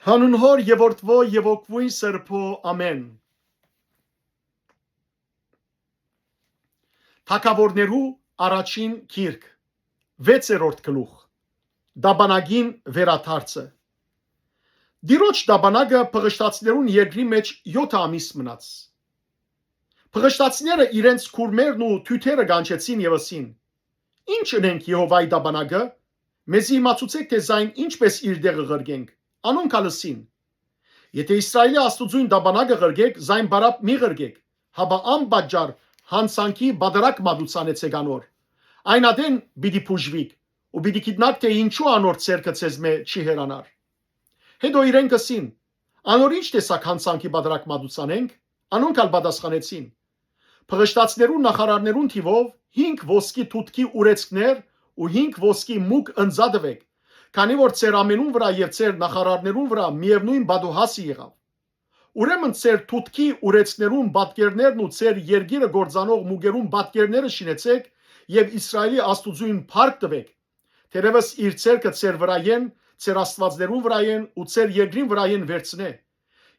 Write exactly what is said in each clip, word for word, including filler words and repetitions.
Հանուն Հօր եւ Որդւոյ եւ Հոգւոյն Սրբոյ, ամէն։ Թագաւորներու առաջին գիրք, վեցերորդ գլուխ, Տապանակին վերադարձը։ Տիրոջ տապանակը բղշտացիներուն երկրի մէջ եօթ ամիս մնաց։ Բղշտացիները իրենց քուրմերն ու թիթերը կանչեցին եւ ըսին. «Ի՞նչ ընենք Եհովայի տապանակը։ Մեզի իմացուցէք թէ զայն ի՞նչպէս իր տեղը ղրկենք»։ Անոնք ալ ըսին. «Եթէ Իսրայէլի Աստուծոյն տապանակը ղրկէք, զայն պարապ մի ղրկէք, հապա անպատճառ յանցանքի պատարագ մատուցանեցէք անոր։ Այն ատեն պիտի բուժուիք ու պիտի գիտնաք թէ ինչու անոր ձեռքը ձեզմէ չի հեռանար»։ Յետոյ իրենք ըսին. «Անոր ի՞նչ տեսակ յանցանքի պատարագ մատուցանենք»։ Անոնք ալ պատասխանեցին. «Բղշտացիներուն նախարարներուն թիւով հինգ ոսկի թութքի ուրեցքներ ու հինգ ոսկի մուկ ընծայ տուէք, քանի որ ձեր ամենուն վրայ եւ ձեր նախարարներուն վրայ միեւնոյն պատուհասը եղաւ։ Ուրեմն ձեր թութքի ուրեցքներուն պատկերներն ու ձեր երկիրը կործանող մուկերուն պատկերները շինեցէք եւ Իսրայէլի Աստուծոյն փառք տուէք, թերեւս իր ձեռքը ձեր վրայէն, ձեր աստուածներուն վրայէն ու ձեր երկրին վրայէն վերցնէ։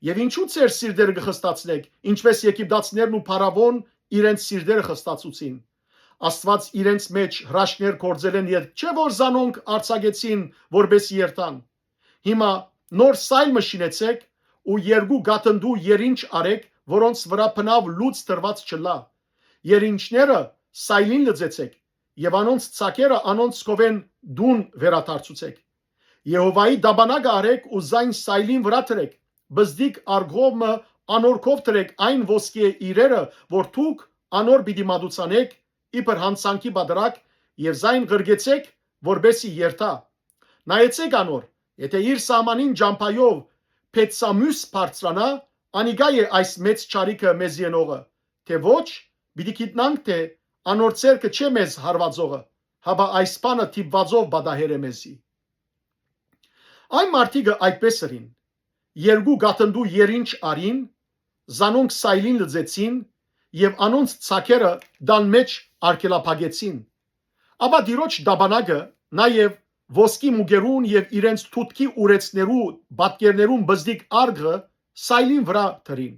Եւ ինչո՞ւ ձեր սիրտերը կը խստացնէք, ինչպէս Եգիպտացիներն ու փարաւոն իրենց սիրտերը խստացուցին։ Աստուած իրենց մէջ հրաշքներ գործելէն ետք չէ՞ որ զանոնք արձակեցին, որպէս երթան։ Հիմա նոր սայլ մը շինեցէք ու երկու կաթնդու երինչ առէք, որոնց վրայ բնաւ լուծ դրուած չըլլայ։ Երինչները սայլին լուծեցէք եւ անոնց ցակերը անոնց քովէն տուն վերադարձուցէք։ Եհովայի տապանակը առէք ու զայն սայլին վրայ դրէք, բզդիկ արգով մը անոր քով դրէք այն ոսկիէ իրերը, որ դուք անոր պիտի մատուցանէք իբր յանցանքի պատարագ, եւ զայն ղրկեցէք, որպէս զի երթայ։ Նայեցէք անոր, եթէ իր սահմանին ճամբայով Փեցսամուս բարձրանայ, անիկա է այս մեծ չարիքը մեզի ընողը, թէ ոչ, պիտի գիտնանք թէ անոր ձեռքը չէ մեզ հարուածողը, հապա այս բանը դիպուածով պատահեր է մեզի։ Այն մարդիկը այդպէս ըրին, երկու կաթնդու երինչ առին, զանոնք սայլին լուծեցին եւ անոնց ցակերը տան մէջ արգելափակեցին։ Ապա Տիրոջ տապանակը, նաեւ ոսկի մուկերուն եւ իրենց թութքի ուրեցներու պատկերներուն բզդիկ արգը սայլին վրայ դրին։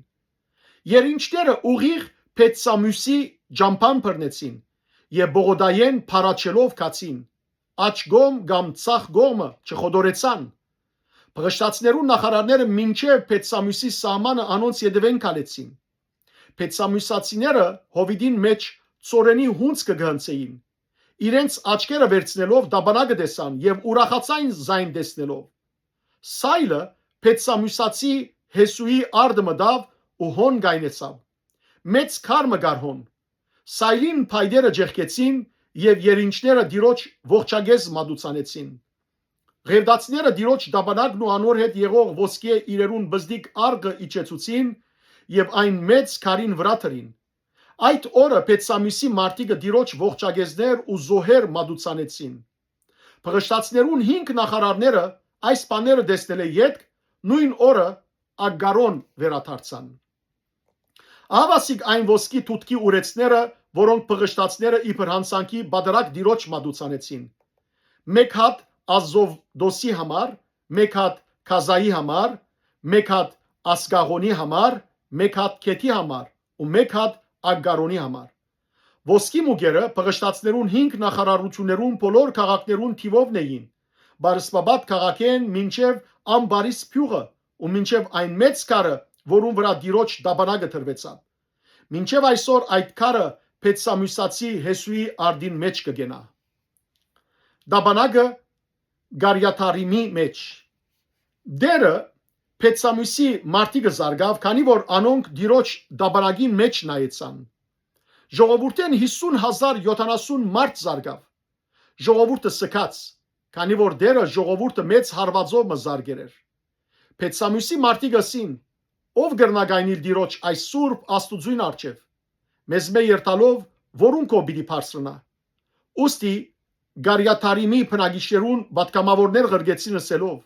Երինչները ուղիղ Փեցսամուսի ճամբան բռնեցին եւ բողոդայէն փառաչելով գացին, աջ կողմ կամ ձախ կողմը չխոտորեցան։ Բղշտացիներուն նախարարները մինչեւ Փեցսամուսի սահմանը անոնց ետեւէն քալեցին։ Փեցսամուսացիները հովիտին մէջ ծորենի հունձքը կը հնձէին։ Իրենց աչքերը վերցնելով տապանակը տեսան եւ ուրախացան զայն տեսնելով։ Սայլը Փեցսամուսացի Հեսուի արտը մտաւ ու հոն կայնեցաւ։ Մեծ քար մը կար հոն։ Սայլին փայտերը ճեղքեցին եւ երինչները Տիրոջ ողջակեզ մատուցանեցին։ Ղևտացիները Տիրոջ տապանակն ու անոր հետ եղող ոսկիէ իրերուն բզդիկ արգը իջեցուցին եւ այն մեծ քարին վրայ դրին։ Այդ օրը Փեցսամուսի մարդիկը Տիրոջ ողջակեզներ ու զոհեր մատուցանեցին։ Բղշտացիներուն հինգ նախարարները այս բաները տեսնելէ ետք նոյն օրը Ագարոն վերադարձան։ Ահա սիկ այն ոսկի թութքի ուրեցները, որոնք բղշտացիները իբր յանցանքի պատարագ Տիրոջ մատուցանեցին։ Մէկ հատ Ազովտոսի համար, մէկ հատ Քազայի համար, մէկ հատ Ասկաղոնի համար, մէկ հատ Քեթի համար ու մէկ հատ Ագարոնի համար։ Ոսկի մուկերը բղշտացիներուն հինգ նախարարություններուն բոլոր քաղաքներուն թիւովն էին, Բարսպապատ քաղաքէն մինչեւ Ամբարիս փիւղը ու մինչեւ այն մեծ քարը, որուն վրայ Տիրոջ տապանակը դրուեցաւ։ Մինչեւ այսօր այդ քարը Փեցսամուսացի Հեսուի արտին մէջ կը կենայ։ Տապանակը Գարիաթարիմի մէջ։ Տերը Փեցսամուսի մարդիկը զարգաւ, քանի որ անոնք Տիրոջ տապանակին մէջ նայեցան։ Ժողովուրդէն հիսուն հազար յոթանասուն մարդ զարգաւ։ Ժողովուրդը սկաց, քանի որ Տերը ժողովուրդը մեծ հարուածով մը զարգեր էր։ Փեցսամուսի մարդիկ ըսին. «Ո՞վ կրնայ գայնիլ Տիրոջ այս սուրբ Աստուծոյն առջեւ, մեզմէ երթալով որուն քով պիտի բարձրանայ»։ Ուստի Գարիաթարիմի բնակիչներուն պատգամաւորներ ղրկեցին ըսելով.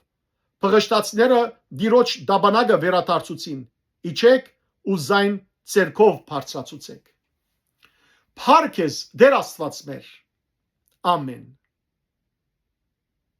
«Բղշտացիները Տիրոջ տապանակը վերադարձուցին, իջեք ու զայն ձեռքով բարձրացուցեք»։ Փառք ես, Տեր Աստուած մեր։ Ամեն։